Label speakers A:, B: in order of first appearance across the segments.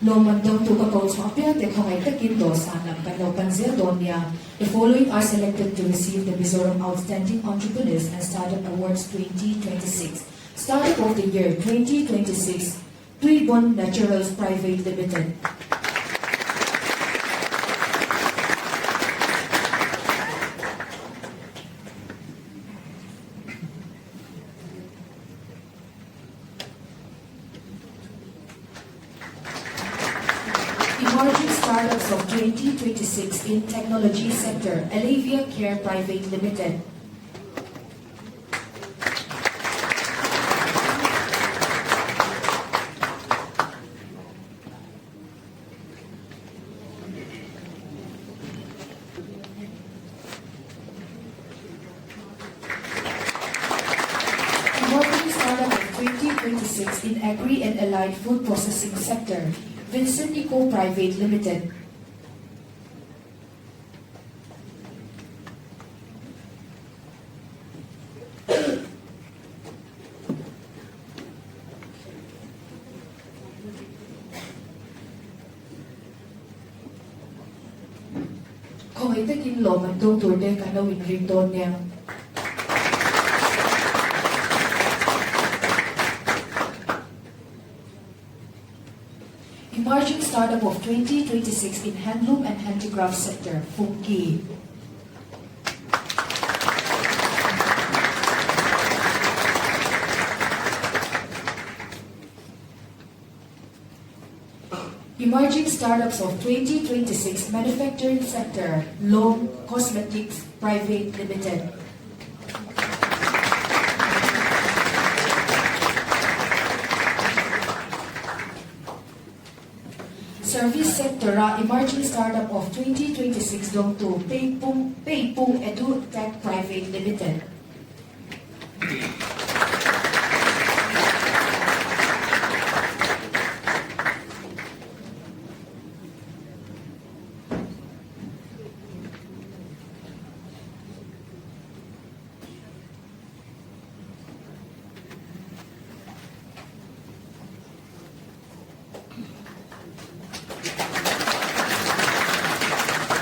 A: Lawmman dawngtu ka ko chhuah piang te khawngaih takin dawhsan lam kan lo pan zel dawn nia. The following are selected to receive the Mizoram Outstanding Entrepreneurs and Startup Awards 2026, Startup of the Year 2026, Tuibon Naturals Private Limited. Emerging Startups of 2026 in Technology Sector, Alevia Care Private Limited. Emerging Startup of 2026 in Agri and Allied Food Processing Sector, Vincent Eco Private Limited. Khawngaih takin lawm an dawng tur te kan lo inring dawn nia. Emerging Startup of 2026 in Handloom and Handicraft Sector, Fungki. Emerging Startups of 2026 Manufacturing Sector, Lawm Cosmetics Private Limited. Service Sector-a Emerging Startup of 2026 dawngtu Peipung Peipung Edu Tech Private Limited.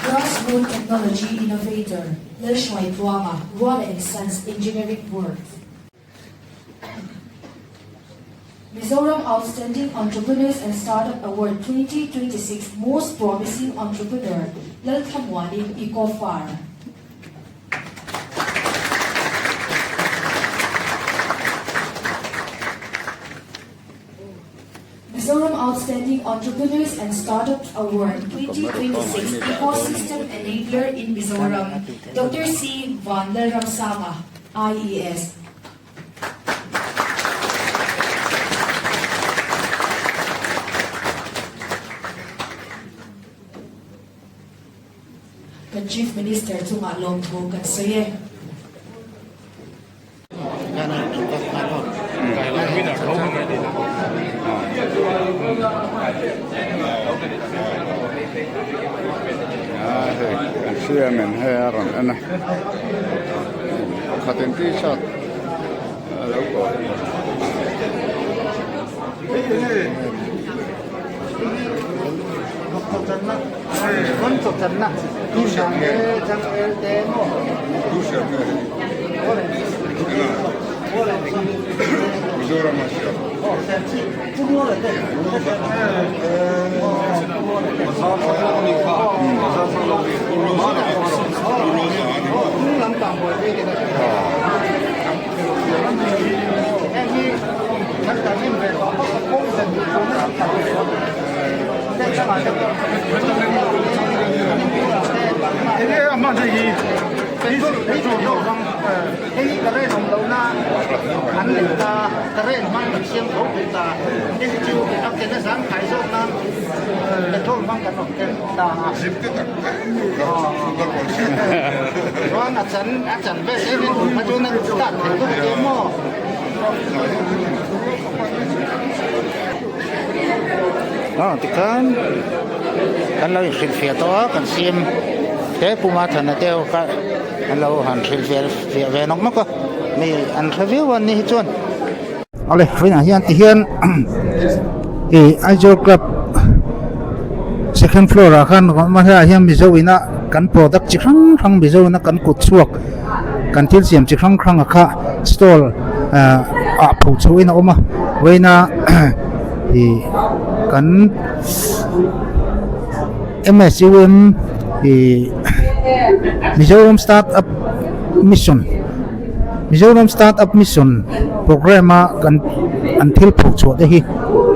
A: Grassroot Technology Innovator, Lalhruai Tluanga, Ruala and Sons Engineering Works. Mizoram Outstanding Entrepreneurs and Startup Award 2026 Most Promising Entrepreneur, Lalthlamuani, Eco Farm. Mizoram Outstanding Entrepreneurs and Startups Award 2026 Ecosystem Enabler in Mizoram, Doctor C. Vanlalramsanga, IES. Kan Chief Minister chungah lawmthu kan sawi e.
B: Hei kan siam in hei a rawn en a pakhat in t-shirt a lo kawr
C: Ah tikhan. kan lo inhrilhfiah tawh a kan sim te Pu Mathana te ho kha an lo han hrilhfiah fiah ve nawk nawk a mi an hre viau a ni hi chuan. Awle vawiinah hian ti hian ih Aizawl club second floor ah khan helaiah hian Mizo ina kan product chi hrang hrang Mizo ina kan kut chhuak kan thil siam chi hrang hrang a kha stall ah ah pho chhoin a awm a vawiina ih kan M_S_U_M ih Mizoram start up mission. Mizoram Start Up Mission programme a kan an thil phuh chhuah te hi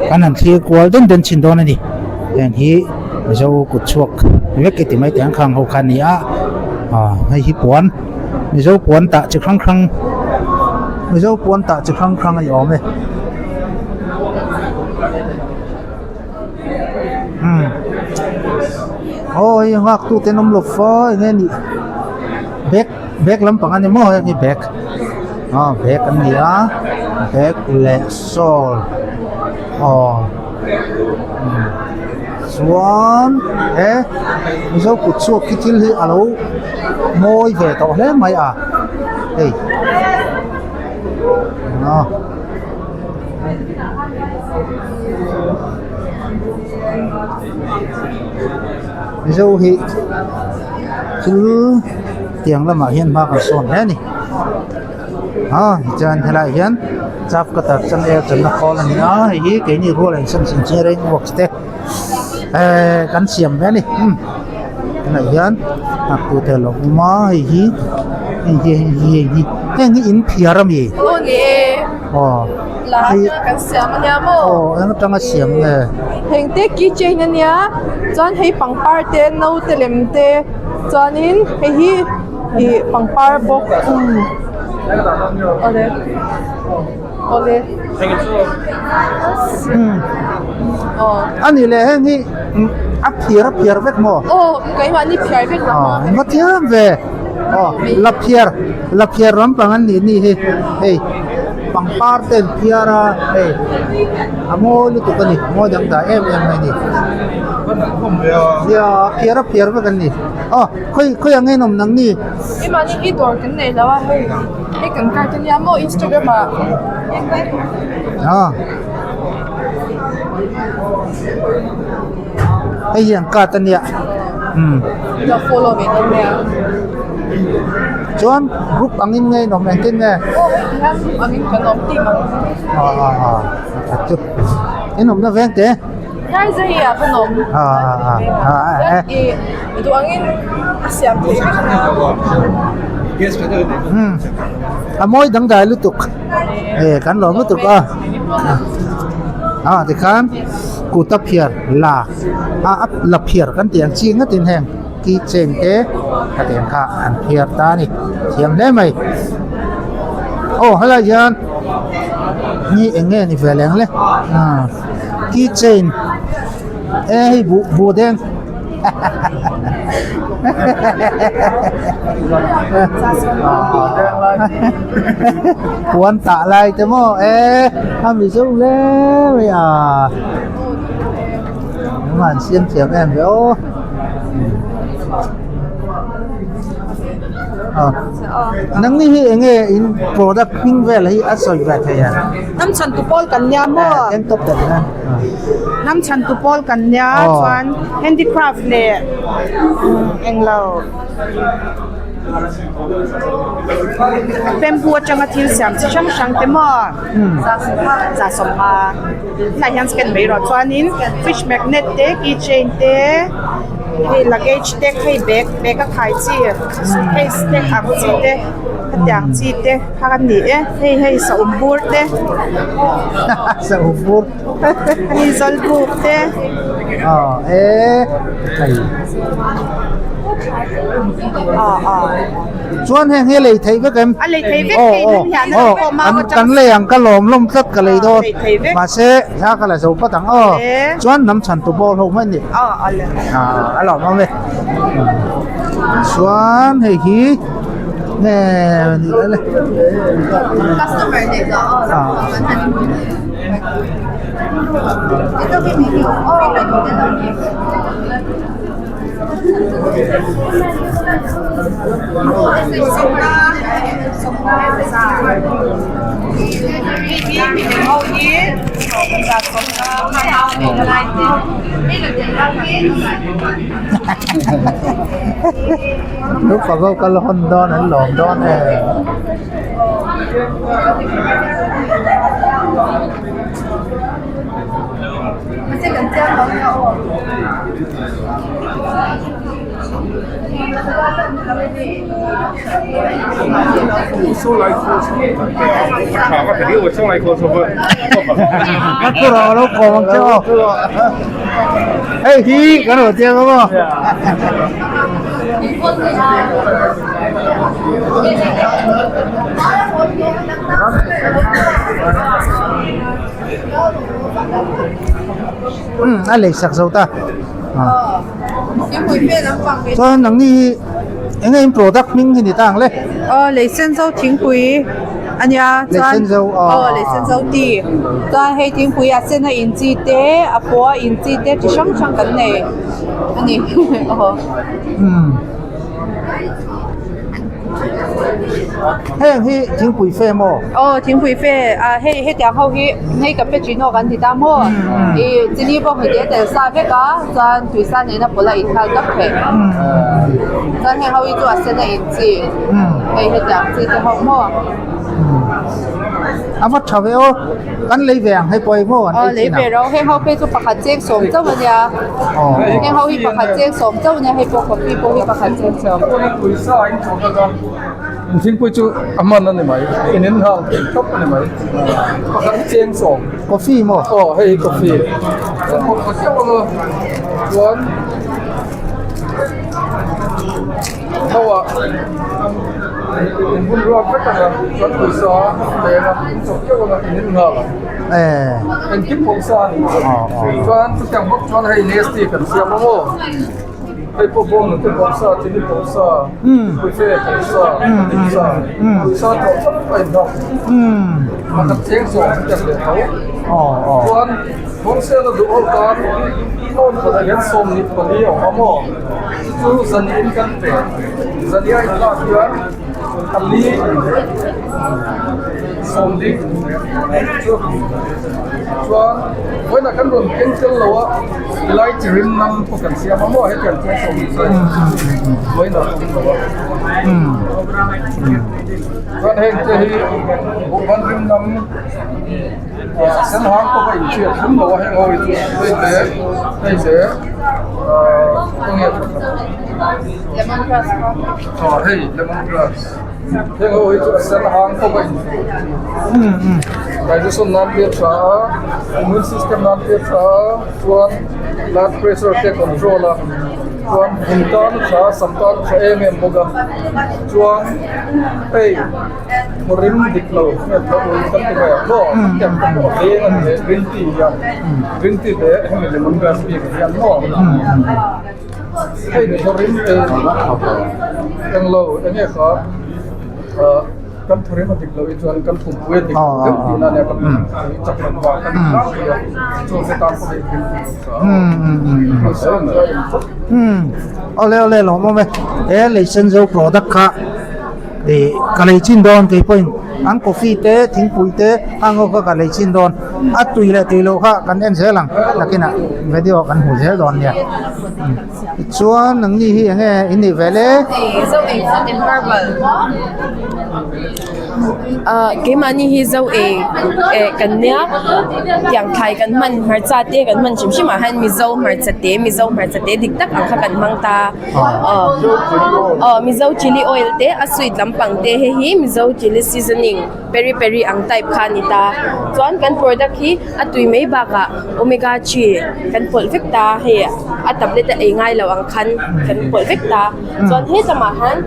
C: kan han thlir kual den den thin dawn a ni. Heng hi Mizo kut chhuak vek i ti mai teh ang khang ho kha a ni a, aw hei hi puan Mizo puan tah chi hrang hrang Mizo puan tah chi hrang hrang a ni awm e. Umm aw hei nghak tu te an awm lo fa eng nge nih bag. Bag lampang a ni maw heng hi bag aw bag an ni a bag leh shawl aw chuan he mizo kut chhuak khi thil hi a lo mawi ve tawh hle mai a hei aw. Mizo hi thil tiang lamah hian hma kan sawn hle a ni a tichuan helaiah hian chap cutter changel channa khawl a ni a hei hi keini rual in sam engineering works te ehh kan siam ve a ni umm tunah hian nghaktu te a lo awm a hei hi hei hi hei hi hei hi heng hi in phiar a mi aw
D: La atanga kan siam ania maw?
C: Aw eng atanga siam nge?
D: Heng te keychain ania chuan hei pangpar te naute lem te chuanin hei hi ih pangpar bawk awle awle aw
C: Ani leh heng hi a phiar a phiar vek maw?
D: Aw keimahni phiar vek lam a.
C: Aw va thiam ve aw la phiar la phiar lampang an nih ni hi hei. Pangpar te an phiar a hei a mawi lutuk a ni mawi dang dah em em mai a ni nia phiar a phiar vek an ni aw khawi khawi ang en awm nang ni.
D: Keimahni hi dawr kan nei lo a hei hei kan card ania maw Instagram ah.
C: Aw hei hi an card ania umm.
D: Ka follow ve dawn nia.
C: Chuan group angin nge in awm engtin nge?
D: Aw hei ti hian group angin kan awm tih ang.
C: Aw aw aw a chu in awmna veng te?
D: Hnai zai ah kan awm.
C: Aw aw aw aw
D: Chuan i duh angin a siam theih vek a.
C: Umm a mawi dangdai lutuk e kan lawm lutuk a a tikhan kut a phiar la a la phiar kan tih ang chi ngatin heng. Keychain te a teng kha an phiar ta a ni thiam hle mai aw helai hian ni eng nge ni ve leng le ah keychain e hei buh buh deng puan tah lai te maw e a mizo hle mai a engmah an siam thiam em ve aw. Nangni hi eng nge in product hming vel hi a sawi ve thei a?
E: Hnam chhantu pawl kan nia maw?
C: Eng tawp tak na?
E: Hnam chhantu pawl kan nia chuan handicraft leh englo bamboo atanga thil siam chi hrang hrang te maw? Zasawmha. Tunah hian scan mai rawh chuanin fridge magnet te keychain te hei luggage te hei bag bag a khai chi suitcase te ang chi te hetiang chi te kha a ni e hei hei saum bur te
C: saum bur
E: hei zawlbuk te
C: aw e hei
E: aw aw.
C: Chuan heng hi a lei theih vek em?
E: A lei theih vek thei nan hian a lo pawm a
C: Kan lei ang ka lawm lawm tlat ka lei dawn. Mahse hla ka la zo pat ang aw. Chuan hnam chhan tu bawk hlauh mai a ni. A lawm awm e. Chuan hei hi nge ni le.
D: Customer nei zawh aw.
C: Naupang ho kal hawn dawn an lawm dawn e. Hei hi kan rawn chiang ang aw. Umm a lei sak zo ta chuan nangni hi eng nge in product hming hi ni ta ang le.
D: Aw lei sen zo thingpui a nia chuan aw lei sen zo tea chuan hei thingpui a sen a in chi te a paw a in chi te chi hrang hrang kan nei a ni aw.
C: Heng hi thingpui fe maw?
D: Aw thingpui fe ah hei hetiang ho hi hei cappuccino kan ti ta maw ih chini pawh hei te a tel sa vek a chuan tuisa nena pawlh a inkhal tak theih chuan heng ho hi chu a sen a in chi hei hetiang chi te ho maw.
C: A va tha ve aw kan lei ve ang hei pawh hi maw an
D: lei ve ro heng ho phei chu pakhat cheng sawm chauh a nia heng ho hi pakhat cheng sawm chauh a nia hei pawh coffee pawh hi pakhat cheng sawm.
F: Thingpui chu a hman a ni mai in in nghal thei tawp a ni mai pakhat cheng sawm
C: coffee maw
F: aw hei hi coffee chuan ho ah in bun ruak vek anga chuan pawisa leng a in chawp keuh anga in in nghal ang engkim pawisa a ni chuan chutiang bawk chuan hei nestle kan siam ang aw. Hei pawh bawng te pawisa chini pawisa puife pawisa pawisa pawisa tawh chauh a inhawng pakhat cheng zawng an tel leh tho chuan wholesale a duh ho tan loan khatah hian 24 a awm a maw chu chu zaniin kan pe zania inlak hian pali sawmli chu chuan vawiinah kan rawn keng tel lo a. Tilai chi rim nam pawh kan siam a maw hetiang chuan sawm ni sai vawiin a awm lo a chuan heng te hi buhban rim nam sen hang pawh a inchhiat thum lo a heng ho hi chu hei te hei te khawnge aw hei lemon grass heng ho hi chu a sen hang pawh a inchhiat digestion nan te a tha a immune system nan te a tha a chuan blood pressure te control a chuan vun tan a tha a sam tan a tha em em bawk a chuan hei rim dik lo nge tha ul kan ti mai ang maw hetiang te pawh a veng a ni leh green tea hian green tea leh hemi lemon grass bik ah hian maw hei rim englo enge kha ah. Kan thurim a dik loh hi chuan kan thumpui a dik loh deuh tihna a nia kan chak loh vang kan ni tlangpui a chung te tan pawh hei thil tih tha
C: Awle awle lawm awm e he lei sen zo product kha ih ka lei chin dawn kei pawhin an coffee te thingpui te hang ho kha ka lei chin dawn a tui leh tui loh kha kan en zel ang nakinah video kan hmu zel dawn nia tichuan nangni hi eng nge in nih ve le?
G: Ah keimahni hi zo ei eh kan nia tiang thlai kan hman hmarcha te kan hman hrim hrim ah hian mizo hmarcha te mizo hmarcha te dik tak ang kha kan hmang ta aw aw mizo chilli oil te a sweet lampang te hei hi mizo chilli seasoning peri peri ang type kha a ni ta chuan kan product hi a tui mai bakah omega 3 kan pawlh vek ta hei a tablet a ei ngai lo ang khan kan pawlh vek ta chuan hetlangah hian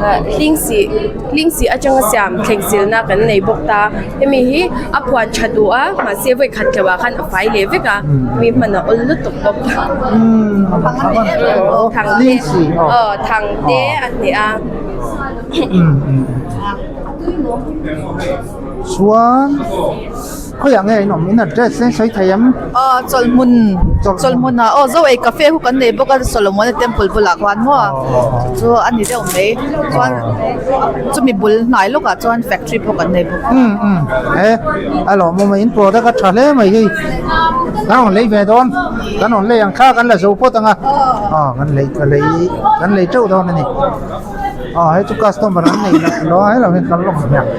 G: ah hling sih hling sih atanga siam thleng silna kan nei bawk ta hemi hi a phuan tha duh a mahse vawi khat tleuh ah khan a fai leh vek a mi hman a awl lutuk bawk thang te aw thang te a hneh a.
C: Chuan khawiah nge in awm in address te sawi thei em?
D: Aw chawlhmun chawlhmun ah aw zo ei cafe khu kan nei bawk a Solomon a temple bulah khuan maw chu a ni deuh mai chuan chumi bul hnai lawkah chuan factory pawh kan nei bawk.
C: Umm umm he a lawmawm a in product a tha hle mai hei kan rawn lei ve dawn kan rawn lei ang kha kan la zo phawt ang a aw kan lei ka lei kan lei teuh dawn a ni. Aw hei chu customer an nei lo lo a hello hian kal lawk ang hmiang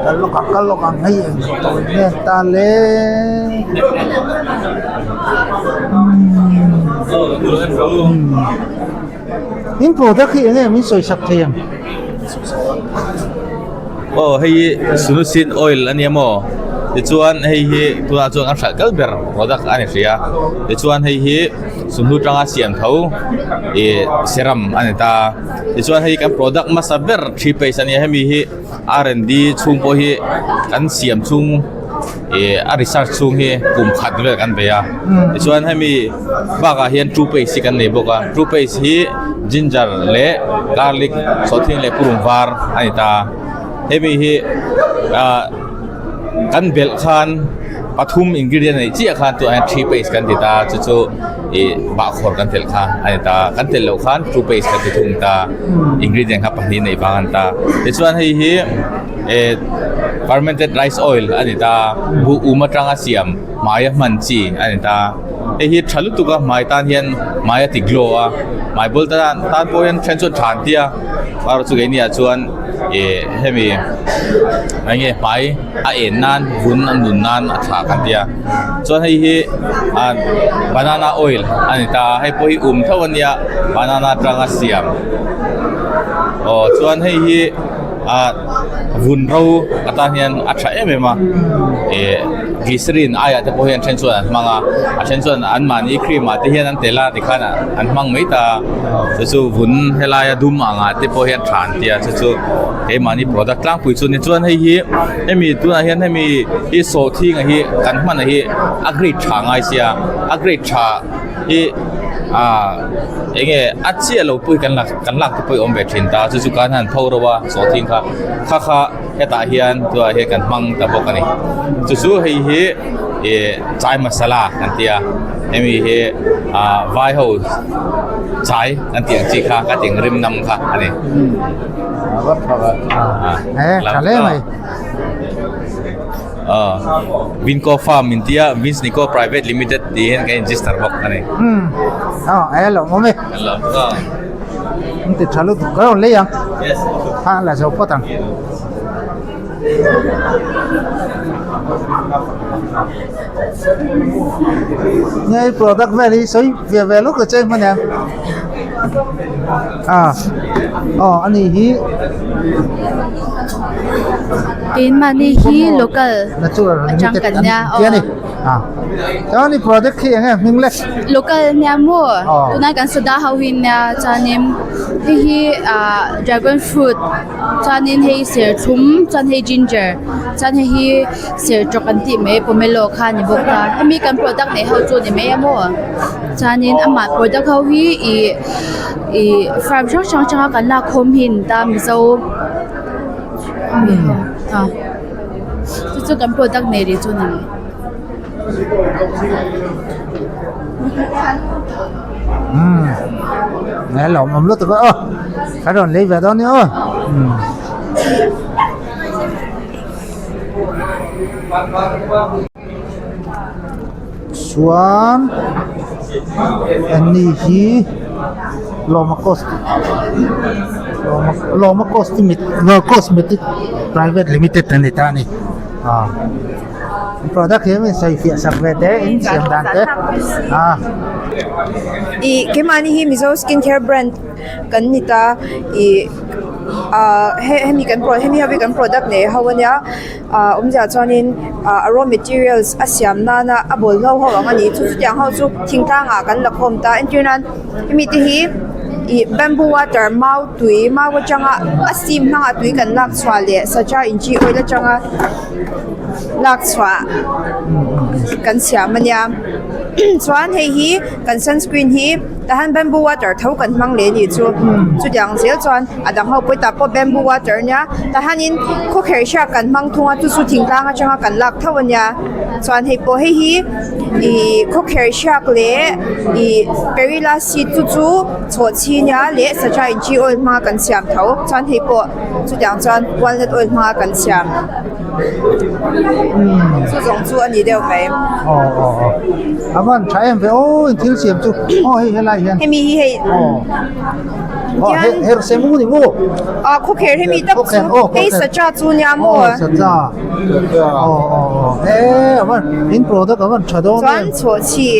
C: kal lawk ang kal lawk ang hei eng tawh in nge ta le in product hi enge min sawi sak thei ang.
H: Aw hei hi sunusin oil a nia maw tichuan hei hi tunah chuan a hralh kal ber product a ni hria tichuan hei hi. Sumhnu tanga siam tho ih serum a ni ta tichuan hei kan product hmasa ber three pace a nia hemi hi R and D chhung pawh hi kan siam chhung ih a research chhung hi kum khat vel kan bei a tichuan hemi bakah hian two pace hi kan nei bawk a two pace hi ginger leh garlic sawhthing leh purun var a ni ta hemi hi ah kan belh khan pathum ingredient a neih chiah khan tunah hian three paste kan ti ta chu chu ih bahkhawr kan telh kha a ni ta kan telh loh khan two paste kan ti thung ta ingredient kha pahnih neih vang a ni ta tichuan hei hi eh fermented rice oil a ni ta buh um atanga siam hmaia hman chi a ni ta hei hi tha lutuk a hmai tan hian hmai a ti glow a hmai bul tan tan pawh hian then chuan tha an ti a chu keini ah chuan ih hemi eng nge hmai a en nan vun a nun nan a tha kan tia chuan hei hi ah banana oil a ni ta a hei pawh hi um tho a nia banana atanga siam aw chuan hei hi ah vun ro atan hian a tha em em a ih glycerine aiah te pawh hian then chuan an hmang a a then chuan an mahni cream ah te hian an tel a tikhan an hmang mai ta chu chu vun helaia dum angah te pawh hian tha an tia chu chu keimahni product tlangpui chu ni chuan hei hi hemi tunah hian hemi hi sawhthing a hi kan hman a hi a grade tha ngai sia a grade tha hi ah eng nge a chiah lo pawh hi kan lak kan lak te pawh hi a awm ve thin ta chu chu kan han pho reuh a sawhthing kha kha kha hetah hian tunah hian kan hmang ta bawk a ni chu chu hei hi ih chai masala kan tia hemi hi ah vai ho chai kan tih ang chi kha ka tih ang rim nam kha a ni. Vinco Farm in tia Vinsnico Private Limited tih hian kan register bawk a ni.
C: Ti tha lutuk ka rawn lei ang ha la zo phawt ang. Nghe product vel hi sawi ve ve lawk ta che hman em a aw ani hi
I: Keimahni hi local atang kan nia
C: aw a chuan i product khi eng nge hming le
I: local nia maw tuna kan sada ho hi nia chuanin hei hi ah dragon fruit chuanin hei serthlum chuan hei ginger chuan hei hi sertawk an tih mai pomelo kha a ni bawk a hemi kan product neih ho chu a ni mai a maw chuanin amah product ho hi ih ih farm hrang hrang atanga kan lak khawm hi a ni ta mizo ah chu chu kan product nei rih chu a ni mai.
C: Umm nge lawmawm lutuk a aw ka rawn lei ve dawn nia aw umm. Chuan anni hi Lawma cost Lawma Lawma cosmetic cosmetic private limited a ni ta a ni ah product hi min sawi fiah sak ve te in siam dan te ah.
J: Ih keimahni hi Mizo skin care brand kan ni ta ih ah hemi kan hemi ho hi kan product nei ho ania ah awmzia chuanin ah a raw materials a siam nana a bawlhlo ho ang a ni chu chutiang ho chu thingtlang ah kan la khawm ta entir nan hemi te hi ih bamboo water mau tui mau atanga a steam hmangah tui kan lak chhuah leh sacha inchi oil atanga lak chhuah kan siam ania chuan hei hi kan sunscreen hi. Tah hian bamboo water tho kan hmang leh anih chu chutiang zel chuan a dang ho pawh tah pawh bamboo water a nia tah hianin khawkherh hriak kan hmang thung a chu chu thingtlang atanga kan lak tho a nia chuan hei pawh hei hi ihh khawkherh hriak leh ihh perilla seed chu chu chhawhchhi nia leh sacha inchi oil hmanga kan siam tho chuan hei pawh chutiang chuan walnut oil hmanga kan siam. Chu zawng chu a ni deuh mai.
C: Aw aw aw a van tha em ve aw in thil siam chu aw hei helai hian
J: hemi hi hei
C: aw aw he her sem u ni maw
J: a khawkher hemi tak chu hei sacha chu nia maw
C: aw sacha aw aw aw he a van in product a van tha dawn em
J: chuan chhawhchhi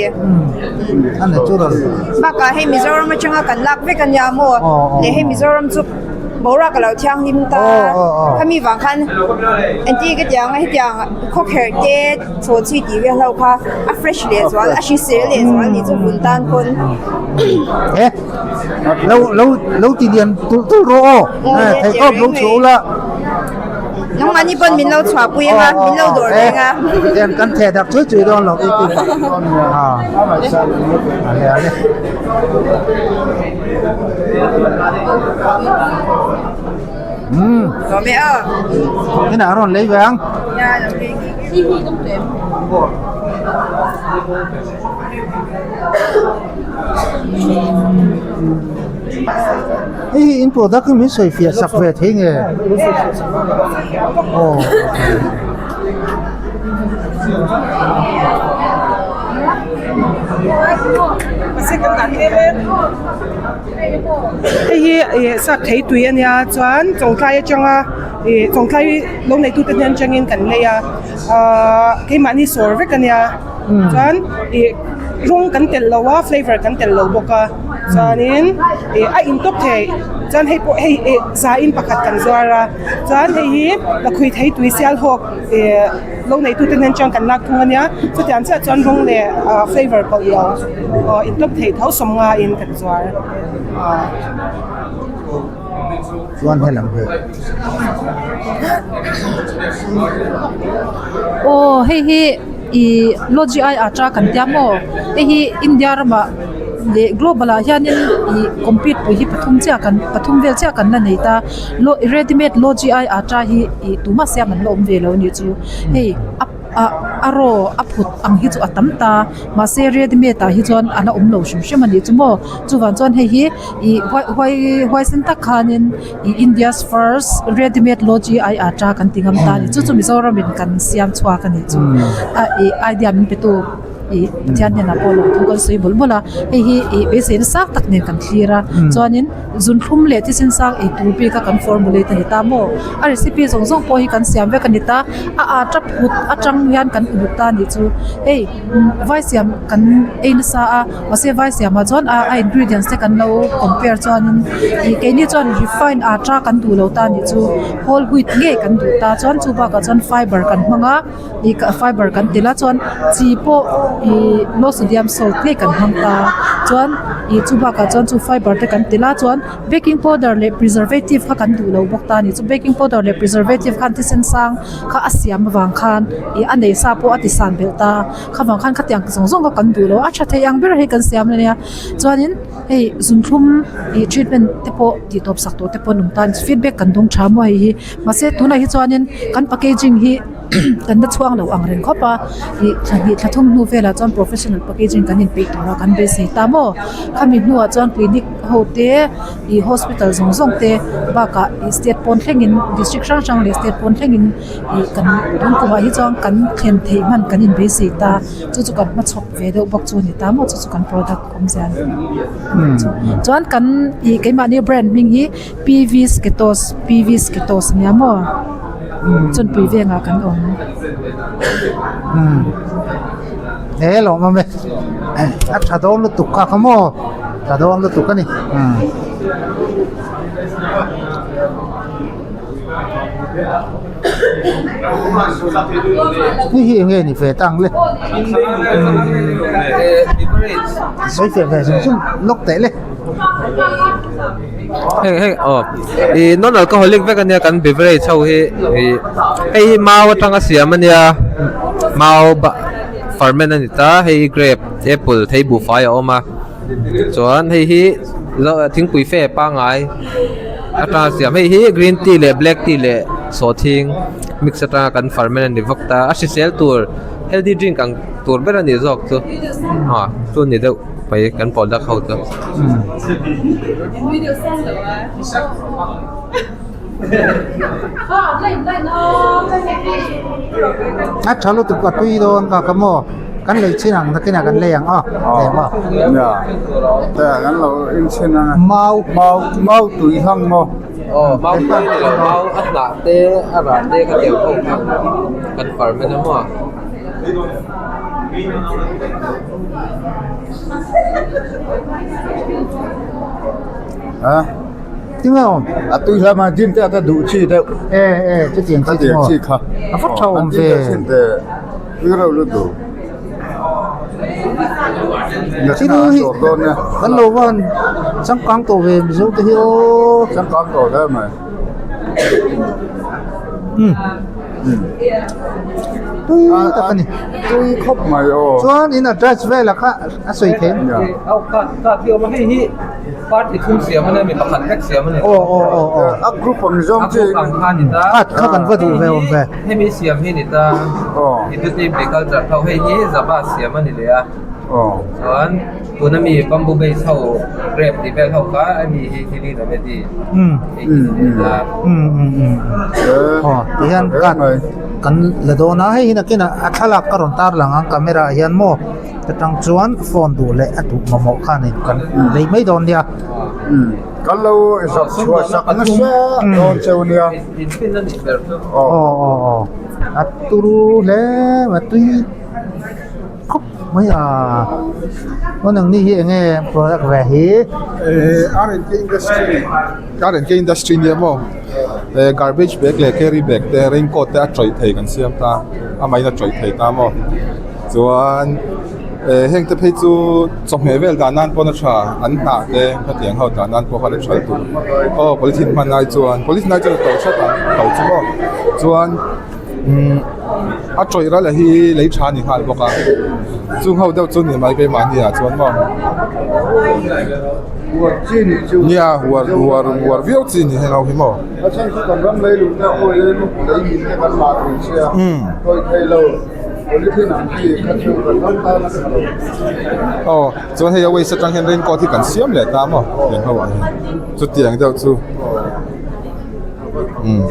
C: a natural
J: bakah hei Mizoram atanga kan lak vek a nia maw leh hei Mizoram chu Boruak a lo thianghlim ta. Khami vang khan engti ka tiang a hetiang khawkherh te chaw chi tih vel ho kha a fresh leh zual a hrisel leh zual ni chu vun tan pawn.
C: He lo lo lo ti lian tulh tulh rawh aw thei tawp lo chhuah ula.
J: Nangmahni pawn min lo chhuah pui anga min lo dawr reng a.
C: Tiang kan theh dak chui chui dawn lo i ti a ale ale. Thế nào rồi lấy về không? Hei hi in product hi min sawi fiah sak ve thei nge? Aw.
E: Hei hi ih sap thei tui a nia chuan chawngtlai atanga ih chawngtlai lo neitute hnen atangin kan lei a ahh keimahni sawr vek a nia chuan ih rawng kan telh lo a flavour kan telh lo bawk a chuanin ih a in tawp thei chuan hei pawh hei ih za in pakhat kan zuar a chuan hei hi lakhuih thei tui sial hawk ih lo neitute hnen atang kan lak thung a nia chutiang chiah chuan rawng leh ah flavour pawlh lo aw in tawp thei tho sawmnga in kan zuar ah.
C: Chuan helam hi.
D: Aw hei hi ih logi ai atta kan tia maw hei hi India ramah leh global ah hianin ih compete pui hi pathum chiah kan pathum vel chiah kan la nei ta ready made logi ai atta hi ih tumah siam an la awm ve lo a nih chu hei a ah a raw a phut ang hi chu a tam ta mahse ready made ah hi chuan a la awm lo hrim hrim a nih chu maw chuvang chuan hei hi ih huai huaisen tak khanin ih India's first ready made logi ai atta kan ti ngam ta a ni chu chu Mizoram in kan siam chhuak a nih chu a ih idea min pe tu. Ih Pathian hnenah pawh lawmthu kan sawi mawlh mawlh a, hei hi ih beiseina sang tak nen kan thlir a, chuanin zunthlum leh thisen sang ei tur bik a kan formulate a ni ta maw? A recipe zawng zawng pawh hi kan siam vek a ni ta, a atta phut atang hian kan uluk ta a nih chu, hei vai siam kan ei nasa a, mahse vai siamah chuan a a ingredients te kan lo compare chuanin ih keini chuan refined atta kan duh lo ta a nih chu, whole wheat ngei kan duh ta chuan chu bakah chuan fiber kan hmang a. ih fiber kan telh a chuan chi pawh ih low sodium salt ngei kan hmang ta chuan ih chu bakah chuan chu fiber te kan telh a chuan baking powder leh preservative kha kan duh lo bawk ta a ni chu baking powder leh preservative khan thisen sang kha a siam avang khan ih a nei sa pawh a ti san belh ta kha vang khan khatiang zawng zawng kha kan duh lo a tha thei ang ber hei kan siam ania chuanin hei zunthlum ih treatment te pawh tih tawp sak tawh te pawh an awm ta a ni feedback kan dawng tha maw hei hi mahse tunah hi chuanin kan packaging hi. kan la chhuang lo ang reng khawp a ih thla hnih thla thum hnu velah chuan professional packaging kan inpeih tur a kan beisei ta maw khami hnuah chuan clinic ho te ih hospital zawng zawng te bakah ih state pawn thlengin district hrang hrang leh state pawn thlengin ih kan tun kumah hi chuan kan thlen theih hman kan inbeisei ta chu chu kan hmachhawp ve deuh bawk chu a ni ta maw chu chu kan product awmzia a ni chuan kan ih keimahni brand hming hi P V Sketos P V Sketos a nia maw. Chawnpui vengah kan awm.
C: Umm he lawm awm e a tha dawn lutuk kha kha maw tha dawn lutuk a ni umm. Hei hi enge ni ve ta ang le umm sawi fiah ve zung zung lawk teh le.
K: Heng heng aw ih non alcoholic vek ania kan beverage ho hi ih hei hi mau atanga siam ania mau ferment a ni ta hei hi grape apple thei buhfai a awm a. Chuan hei hi thingpui fe pangai atanga siam hei hi green tea leh black tea leh sawhthing mix atanga kan ferment a ni vak ta a hrisel tur healthy drink ang tur ber a nih zawk chu ah chu a ni deuh mai kan product ho chu.
C: A tha lutuk a tui dawn ka ka maw kan lei chin ang nakinah kan lei ang aw lei maw
B: nia te kan lo in chhin ang
C: mau
B: mau mau tui hlang maw
K: aw mau tui ni lo mau a hnah te a rah te ka tel ho kha kan ferment a maw.
B: A
C: Tinge awm?
B: A tui hla mai din te a ta duh chi deuh.
C: E e chutiang chi chu maw?
B: Chi kha.
C: A va tha awm ve.
B: Chin te tui reuh lutuk.
C: Thil hi kan lo van changkang tawh ve Mizo te hi aw.
B: Changkang tawh hle mai.
C: Umm. Tui tak a ni.
B: Tui khawp mai aw.
C: Chuan in address velah kha a sawi thei.
K: Hei hi Party thum siam a nia mi pakhat vek siam a ni.
C: Aw aw aw aw.
B: A group ang zawng
K: chi. A group ang kha ni ta.
C: A kha kan va duh ve awm ve.
K: Hemi siam hi ni ta.
B: Aw.
K: Hindu agriculture ho hei hi Java siam a ni leh a.
B: Aw.
K: Chuan tuna mi bamboo base ho grape tih vel ho kha hemi hi thil hi remedy.
C: Um.
K: Hei hi ni leh ta.
C: Um um um. Aw tihian card kan la dawn a hei hi nakinah a thlalak ka rawn tar lang ang camera ah hian maw. Atang chuan phone duh leh a duh mamawh khan in kan lei mai dawn nia.
B: Kan lo zak chhuah sak nasa dawn cheu nia.
C: Aw aw aw a turu hle a tui khawp mai a. Aw nangni hi eng nge product ve hi?
F: R&K industry R&K industry nia maw garbage bag leh carry bag te raincoat te a tawih thei kan siam ta a mahin a tawih thei ta maw. Chuan eh heng te phei chu chawhmeh vel dah nan pawn a tha an hnah te hetiang ho dah nan pawh khan a tha tur aw polythene hman lai chuan polythene ai chuan a to hret ang to chu maw chuan umm a tawih ral hi lei tha a ni nghal bawk a chung ho deuh chu ni mai keimahni ah chuan maw nia huar huar huar viau chi ni heng ho hi maw. Aw chuan hei a waste atang hian raincoat hi kan siam leh ta maw tiang ho ah hian chutiang deuh chu umm.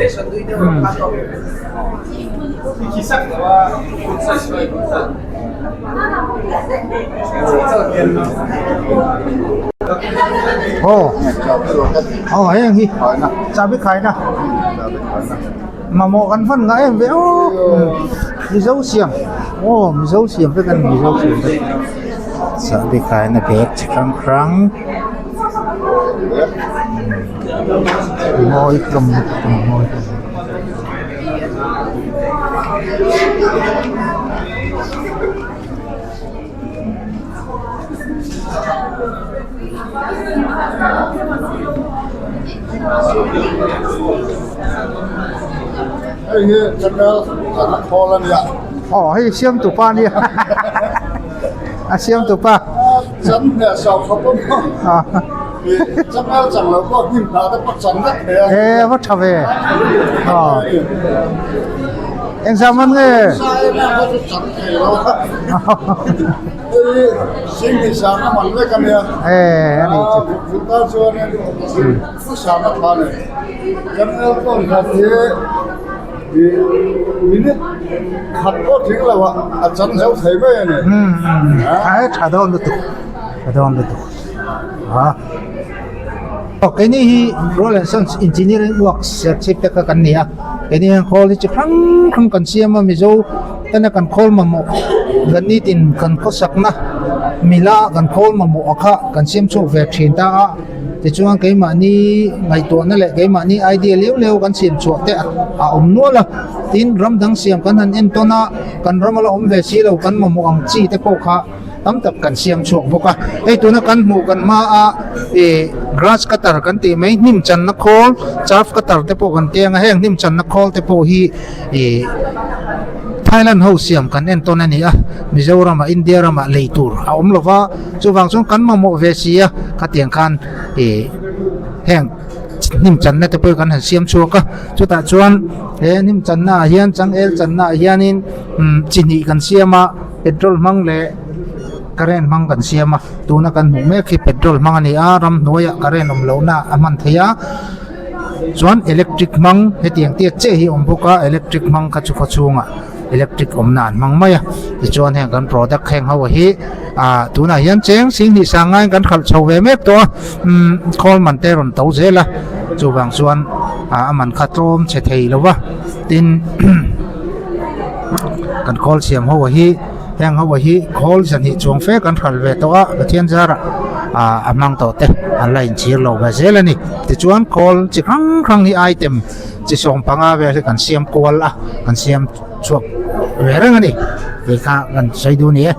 C: Aw aw heng hi chabi khaina. Mamawh kan hman ngah em ve aw Mizo siam aw Mizo siam vek a ni Mizo siam vek chahbi kaina bag chi hrang hrang mawi hlawm lutuk a ni mawi hlawm lutuk.
B: Hei hi channel an khawl a nia.
C: Aw hei siam tu pa nia a siam tu pa.
B: Chan hne sau khawp a maw. Channel chang lo pawh hnim hna te pawh chan vek thei a.
C: E va tha ve. Aw. Eng zah man nge?
B: Chan thei lo. Hei sing hi sang a man vek a nia.
C: E ani chu.
B: Vut ah chuanin pu sang a tha nei. Channel pawh khat hi minute khat pawh tling lo ah a chan zo thei mai a ni.
C: A tha dawn lutuk tha dawn lutuk a. Aw keini hi Royal and Sons Engineering Works serchhip te kha kan ni a keini hian khawl hi chi hrang hrang kan siam a Mizo tana kan khawl mamawh kan nitin kan khawsakna mila kan khawl mamawh a kha kan siam chhuak ve thin ta a. Tichuan keimahni ngaihtuahna leh keimahni idea leu leu kan siam chhuah te a awm nual a, tin ram dang siam kan han entawn a, kan ram a la awm ve si lo kan mamawh ang chi te pawh kha tam tak kan siam chhuak bawk a. Hei tuna kan hmuh kan hma a ih grass cutter kan tih mai hnim channa khawl chaff cutter te pawh kan ti ang a, heng hnim channa khawl te pawh hi ih. Thailand ho siam kan en tawn a ni a, Mizoramah India ramah lei tur a awm lo va, chuvang chuan kan mamawh ve si a, khatiang khan ih heng hnim channa te pawh kan han siam chhuak a, chutah chuan he hnim channa ah hian changel channa ah hianin umm chi hnih kan siam a, petrol hmang leh current hmang kan siam a, tuna kan hmuh mek hi petrol hmang a ni a, ramhnuaiah current awm lohna a hman theih a. Chuan electric hmang hetiang tiat chiah hi a awm bawk a electric hmang kha chu khawchhungah electric awmna an hmang mai a tichuan heng kan product heng ho hi ah tunah hian cheng singhnih sang ngaiin kan hralh chho ve mek tawh a umm khawl man te a rawn to zel a chuvang chuan ah a man kha tlawm chhe thei lo va tin kan khawl siam ho hi heng ho hi khawl zahnih chuang fe kan hralh ve tawh a Pathian zarah ah a hmang tawh te an la inchhir lo ve zel a ni. Tichuan khawl chi hrang hrang hi item chi sawm panga vel hi kan siam kual a kan siam chhuak ve reng a ni tih kha kan sawi duh a ni e.